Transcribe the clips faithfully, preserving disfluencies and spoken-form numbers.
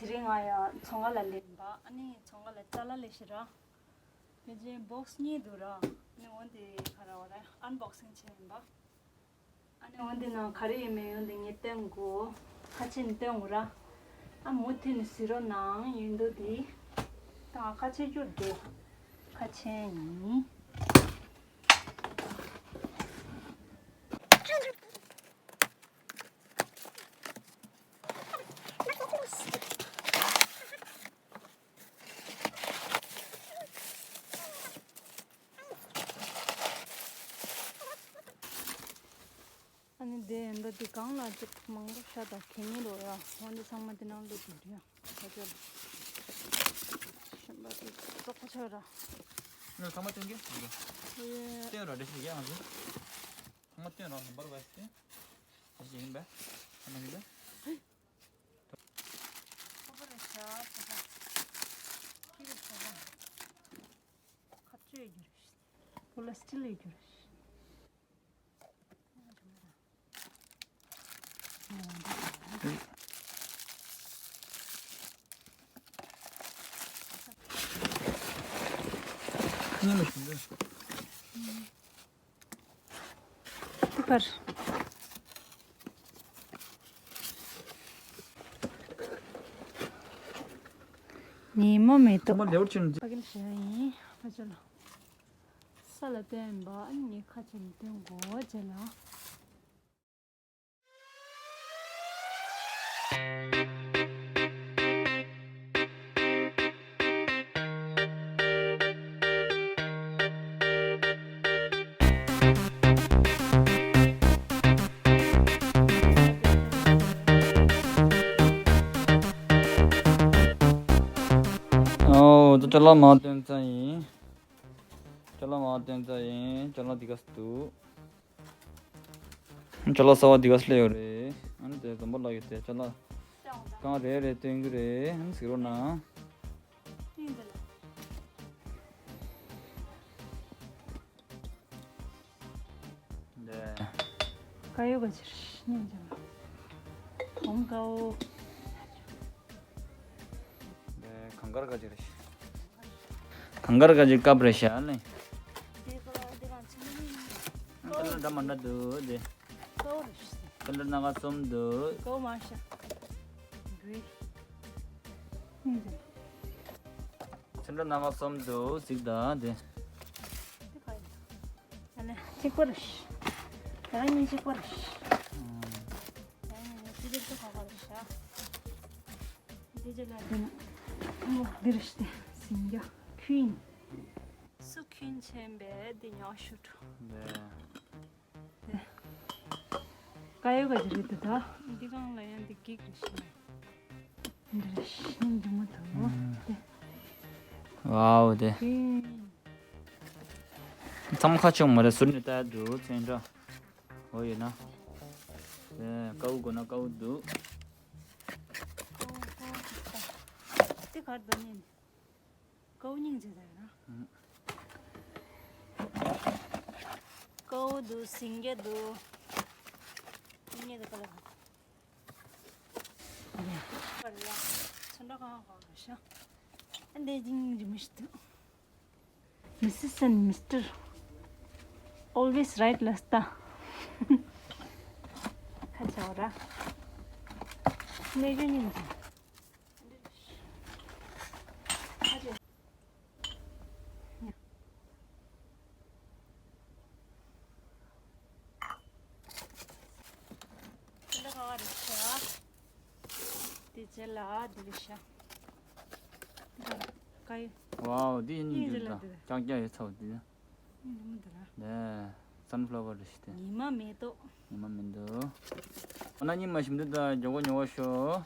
དེ་རིང་ང་ཡང་ཚོང་ཁང་ལ་སླེབས་ཡིན་པ། ཨ་ནི་ཚོང་ཁང་ལ་ཅ་ལག་ལས་ཤི་ར། དེ་རྗེས་བོག་སི་གཉིས་འདུག་ར། ཨ་ནི་འོ་འདི་ག་ར་བ་ར་ཨན་བོག་སིང་བྱས་ཡིན་པ། ཨ་ནི་འོ་འདི་ནང་ག་རེ་ཡིན་མིན་འོ་འདི་ངས་སྟོན་དགོས། ཁ་ཆེ་ནས་སྟོན་དགོས་ར། ཨ་མུ་མཐུད་ནས་གཟིགས་རོགས་གནང་། ཡིན་འདུག་འདི་ད་ང་ཁ་ཆེ་རྒྱུར་འགྲོ། ཁ་ཆེ་ཡིན། ཨ་ནི་དེ་ཡིན་ད་དེ་གང་ལ་ཅིག་མང་པོ་ཤ་དང་གད་སྙིགས་རོ་ཡ། འོ་འདི་ཚང་མ་དེ་ནང་སླེབས་འདུག་ར། ཁ་ཆེ་ལ་ཤིན་པ་དེ་ཙོག་ཁ་ཆེ་ར། ངས་ཚང་མ་སྟོན་གྱི་འདུག་ར། ཨེ། སྟོན་ར་འདྲ་ཞིག་ཡང་འདུག་ཚང་མ་སྟོན་ར། ནམ་པར་བ་སྟོན། ཨ་ཞིག་ཡིན་པས། ཨ་མ་ཡིན་པས། ཁོ་པ་རེ་ཤ་ཆེ་པ། ཁྱི་རེ་ཆེ་པ། ཁ་ཆེ་རྒྱུ་རེ་ཤི། པོ་ལ་སི་ཊིལ་ལས་རྒྱུ་རེ་ཤི། ཁ་ཉན་ལ་ཞིག་འདི། ཏི་ཕར། ཉི་མ་མེ་ཏོག་ཐོག་མ་ལེའུར་ཕྱིན། ཕ་གིན་ཤ་ཡིན། ཕ་ཆ་ལ། ས་ལ་བཏོན་པ་ཨ་ནི་ཁ་ཆེ་ནས་བཏོན་དགོས་བྱས་ལ། ཨོ། ད་ཅ་ལག་མར་བཏོན་ཚར་ཡིན། ཅ་ལག་མར་བཏོན་ཚར་ཡིན། ཅ་ལག་འདི་ག་སུ་འདུག་ཅ་ལག་གསར་པ་འདི་ག་སླེབས་ཡོད་རེད། ཨ་ནི་དེ་འཛོམས་པ་ལགས་ཀྱིས་དེ་ཅ་ལག་རྐང་རེ་རེ་སྟོན་གྱི་རེད། ཨ་ནི་གཟིགས་རོགས་གནང་། ཀ་ཡོ་ག་ཅིར་སྙིང་རྗེ་མོ། གོང་ཀའོ། གང་དཀར་ག་ཅིག་རེད། གང་དཀར་ག་ཅིག་སྐབས་རེད་ཤག་ལེ། འདི་ག་འདི་ག་ཚོད་མིན། ཨ་ལ་འདྲ་མ་འདྲ་འདུག་འདི། ཀའོ་རེད་ཤག་ཀ་ལར་སྣ་ཁ་གསུམ་འདུག་ཀའོ་མ་ཤག་འདི། ཚོན་ཁྲ་སྣ་ཁ་གསུམ་འདུག་གཟིགས་དང་དེ། འདི་ག་ཡིན། ཨ་ནི་གཅིག་པ་རེད་ཤག་ད་གཉིས་གཅིག་པ་རེད་ཤག་ད་གཉིས་གཅིག་པ་རེད་ཤག་འདི་ཅི་ལ་འདི་ན་ཨོ་འདི་རེད་ཤག་འདི་ཟིང་རྒྱ་ཁུན། སུ་ཁུན་ཆེན་པས་འདི་ཉོ་ཤུ་ཀྲུ། འདི། ཀ་ཡོ་ག་ཅི་རེད་འདུག་ད། འདི་གང་ལ་ཡང་འདི་གིག་རེད་ཤག་འདི་རེད་ཤག་འདི་མ་ཐུབ་འདི། ཝའོ་དེ། ཚང་མ་ཁ་ཆུང་མ་རེད། ཟུར་ནས་ལྟ་འདུག་ཚོན་ཁྲ། འོ་ཡོད་ན། དེ་ཀའུ་དགོས་ན་ཀའུ་འདུག་འདི་གར་འདུག་ཉིན། ཀའུ་སྙིང་རྗེ་ཟེར་ན། ཀའུ་འདུག་སིང་གེ་འདུག་སྙིང་རྗེ་འདུག་ཀ་ལ། ཚོན་ཁྲ་གང་གང་རེད་ཤག་ཨ་འདི་སྙིང་རྗེ་མོ་ཞིག་འདུག Missus and Mister always right ལ་ལྟ། ཁ་ཆེ་བ་ར། གནས་གི་སྙིང་རྗེ། དེ་ལ་ག་རེ་ཤག་དེ་ཅི་ལ་དེ་ལ་ཤག་ཀའི། ཝའོ། འདི་ཡིན་སྙིང་རྗེ་ལ་འདུག་ད། འདི་ལ། ཀྱང་ཀྱང་ཡོད་ཚ་བ་འདི་ན། ཉི་མ་འདི་ར། ནས། sunflower རེད་ཤག་དེ། ཉི་མ་མེ་ཏོག་ཉི་མ་མི་འདུག་འོ་ན་ཉི་མ་ཞིམ་འདུག་ད་མགྱོགས་པོ་ཉོ་བ་ཤོག་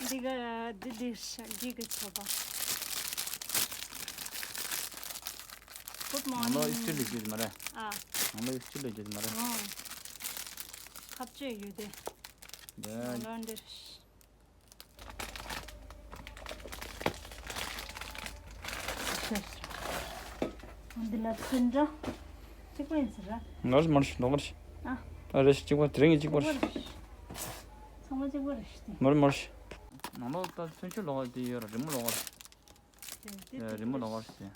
འདི་ག་འདི་འདི་ཤ་འདི་གི་ཚོ་པ། Good morning. ནང་ལོགས་ཨིས་ཊི་ལས་བྱེད་མ་རེད། ཨ། ནང་ལོགས་ཨིས་ཊི་ལས་བྱེད་མ་རེད། ཨོ། ཁ་བཅད་ཡོད་དེ། འདི། ནང་ལོགས་འདིར། འདི་ལ་ཚོན་ཁྲ་གཅིག་པ་ཡིན་ཟེར་ར། ངར་མར་ཞིག་ལོག་མར་ཞིག་ཨ། ཨ་རེ་ཞིག་གཅིག་པ་དེ་རིང་གི་གཅིག་པ་རེད། ཚང་མ་གཅིག་པ་རེད་ཤི་ཏེ། མོར་མོར་ཤི། ནང་ལོགས་ད་ཚུན་ཆད་ལོགས་དེ་ཡོད་ར། རི་མོ་ལོགས་ར། དེ་དེ་དེ་རི་མོ་ལོགས་ར་ཟེར།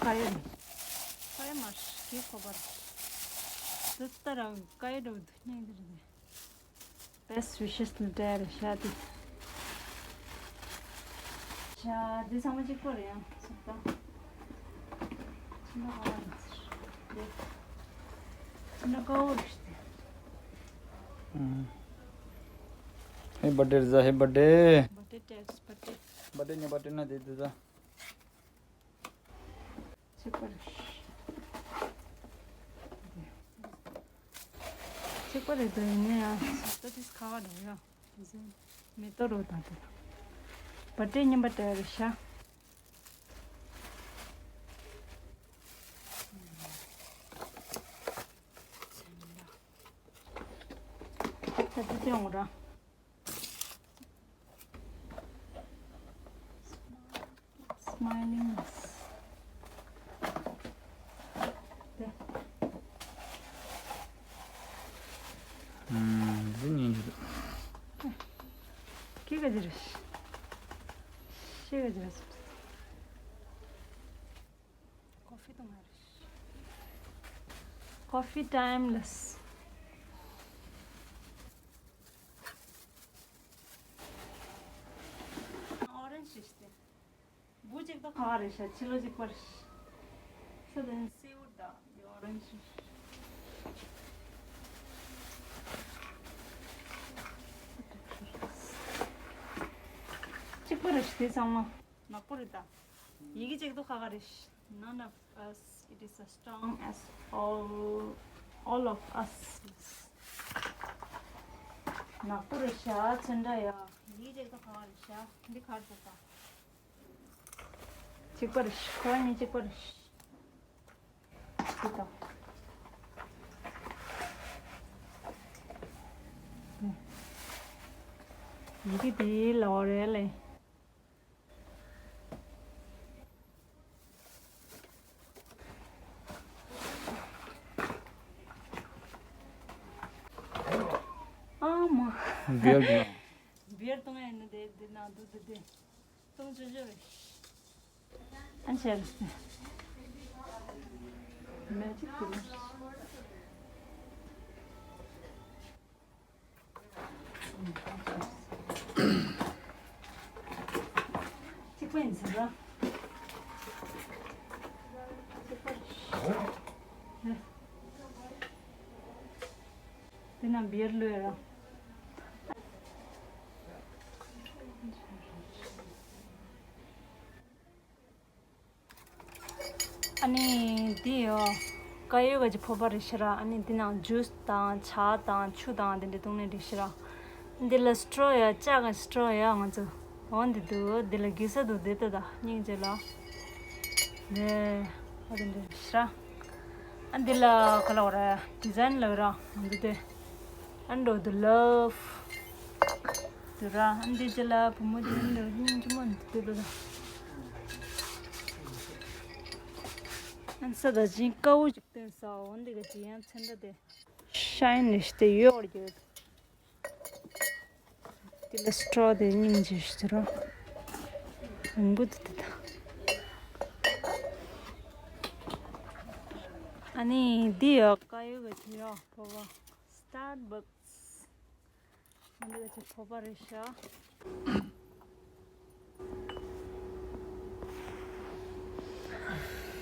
ཀ་ཡོ་རེད། ཀ་ཡོ་མ་རེད། ཁོ་པ་རེད། དེ་ལྟ་ར་ཀ་ཡོ་འདྲ་བོ་འདུག་སྙིང་རྗེ་རེད། Best wishes ནི་འདྲ་རེད་ཤག་དེ། ཤག་དེ་ཚང་མ་གཅིག་པ་རེད་ཡང་སོག་ད། ཕྱི་ནང་ག་བ་རེད་དེ། ཕྱི་ནང་ག་བ་རེད་དེ། ཧེ་བར་ཌེ་རེད་ཟ། ཧེ་བར་ཌེ། བར་ཌེ་ཊེསཊ། བར་ཌེ། བར་ཌེ་ཉོ་བར་ཌེ་ན་དེ་དེ་ཟ། གཅིག་པ་རེད། གཅིག་པ་རེད་དོ། ཡིན་ན་ཡང་ད་དེ་ཁ་བ་རེད་ཡ། མེ་ཏོག་རོ་དང་དེ་བར་ཌེ་མཉམ་པ་འདྲ་རེད་ཤག་ད་དེ་ཅི་ཡོང་ར། Smiling. ཨམ། འདི་ཉན་རྒྱུ་འདུག་ཁྱེད་ག་ཅི་རེད། ཤེས་ག་ཅི་རེད། ཀོ་ཧྥི་འཐུང་ང་རེད། ཀོ་ཧྥི་ཊའིམ་ལས། ཨོ་རེན་ཇི་ཞིག་སྟེ། འབུ་གཅིག་ཏུ་ཁ་བ་རེད་ཤག་ཕྱི་ལོ་གཅིག་པར། ས་དེ་སེའུ་དང་ཨོ་རེན་ཇི། གཅིག་པ་རེད་ཤག་དེ་ཚང་མ་ནག་པོ་རེད་ད། ཡི་གེ་གཅིག་ཏུ་ཁ་བ་རེད་ཤག None of us, it is as strong as all, all of us. ནག་པོ་རེད་ཤག་ཚོན་ཁྲ་ཡ། ཡི་གེ་གཅིག་ཏུ་ཁ་བ་རེད་ཤག་འདི་གར་འདུག་ད། གཅིག་པ་རེད་ཤག་ཁོ་གཉིས་གཅིག་པ་རེད་ཤག་འདི་ད། ཡི་གེ་དེ་ལ་བ་རེད་ལེ། ཨ་མ། བེར་གྱི་ནང་། བེར་གཏོང་ཡ་ནི་དེ་དེ་ནང་དུ་དེ་དེ་གཏོང་ཆོག་ཆོག་རེད། ཨ་ཆེ་རེད། མེ་ཇིག་དེ་རེད། གཅིག་པ་ཡིན་ཟེར་རོ། གཅིག་པ། དེ་ན་བེར་ལོས་རོ། ཨ་ནི་འདི་ཡོ། དཀར་ཡོལ་ག་ཅིག་ཕོར་པ་རེད་ཤག་ར། ཨ་ནི་འདི་ནང་ཇུས་དང་ཇ་དང་ཆུ་དང་དེ་འདྲ་བཏུང་ནས་རེད་ཤག་ར། འདི་ལ་སི་ཊོ་ཡ། ལྕགས་ཀྱི་སི་ཊོ་ཡ་ང་ཚོ། འོ་འདི་འདུག་འདི་ལ་གི་ས་འདུག་འདི་ལྟ་ད་སྙིང་རྗེ་ལ། འདི་ཨ་དེ་འདྲ་རེད་ཤག་ར། ཨ་འདི་ལ་ག་ལ་བ་ར། ཌི་ཛའིན་ལ་ར་འདི་དེ། ཨ་འགྲོ་འདུག་ལབ། དུ་ར། ཨ་འདི་ཅི་ལ་བུ་མོ་དེ་འདི་སྙིང་རྗེ་མོ་འདི་དེ་ལ། ཨ་ས་ད་ཅིང་དཀར་པོ་ཅིག་སྟོན་ས། འོ་འདི་ག་ཅི་ཡང་ཚན་ད་དེ། ཤའིན་ནི་ཤི་དེ་ཡོད་རྒྱུ། དེ་ལ་སི་ཊོ་དེ་སྙིང་རྗེ་ཤི་དེ་ར། རིང་པོ་དེ་དེ་ད། ཨ་ནི་འདི་ཡོད་དཀར་ཡོལ་ག་ཅི་ཡོད་ཕོར་པ། སི་ཊར་བྷག་སི། འདི་ག་ཅིག་ཕོར་པ་རེད་ཤག་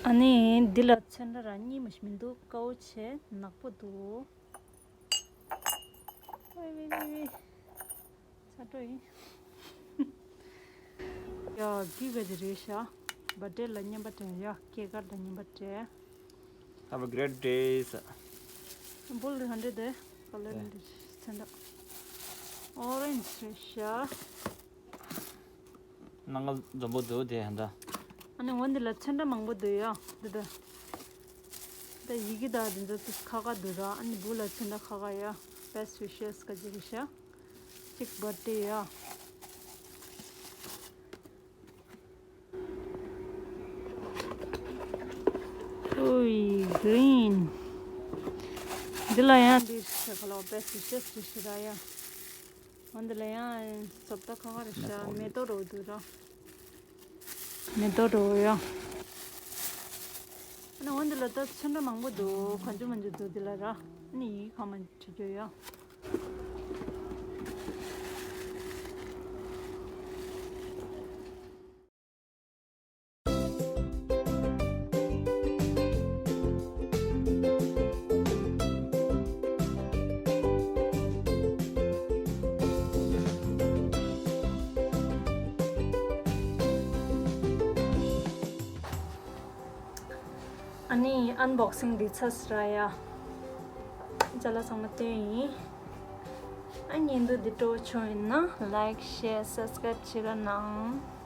ཨ་ནི་འདི་ལ་ཚོན་ཁྲ་ར་གཉིས་མ་ཞིག་མི་འདུག་དཀར་པོ་བྱས་ནག་པོ་འདུག་ཝེ་ཝེ་ཝེ་ཝེ། ཚ་དྲོ་ཡིན། ཡ་འདི་ག་ཅིག་རེད་ཤག་བར་ཌེ་ལ་མཉམ་པ་སྤྲད། ཡ་ཀེག་ལ་མཉམ་པ་སྤྲད། Have a great day. འབུལ་རེ་ཧ་འདྲེ་དེ་ཀ་ལར་འདི་ཚན་ད། ཨོ་རེན་ཇི་རེད་ཤག་ནང་ང་འཛོམས་པོ་འདུག་དེ་ཧན་ད། ཨ་ནི་འོ་འདི་ལ་ཚན་ཁྲ་མང་པོ་འདུག་ཡ་འདི་ད། ད་ཡི་གེ་ད་འདི་ཚོ་ཁ་ཁ་འདུག་ར། ཨ་ནི་འབུ་ལ་ཚན་ཁྲ་ཁ་ཁ་ཡ། Best wishes ག་ཅི་རེད་ཤག་གཅིག་བར་ཌེ་ཡ། ཨོའི་གི་རིན། འདི་ལ་ཡང་འདི་ཞེས་ཁ་ལོ་བེ་སི་ཤེས་ཏུ་ཞེས་ར་ཡ། འོ་འདི་ལ་ཡང་སོབ་ད་ཁ་ཁ་རེ་ཤ་མེ་ཏོག་རོ་འདུག་ར། མེ་ཏོག་རོ་ཡ། ཨ་ནི་འོ་འདི་ལ་ད་ཚོན་ཁྲ་མང་པོ་འདུག་གང་བྱུང་མང་བྱུང་འདུག་འདི་ལ་ར། ཨ་ནི་ཡིག་གང་མང་བྲིས་རྒྱུ་ཡ། ཨ་ནི་ཨན་བོག་སིང་འདི་ཚར་སོང་ཡ། ཅ་ལག་ཚང་མ་སྟོན་ཡིན། ཨ་ནི་བརྙན་ཐུང་འདི་སྤྲོ་བོ་བྱུང་ཡིན་ན་ལའིཀ་ཤེར་སབ་སི་ཀ་རེབ་བྱེད་རོགས་གནང་།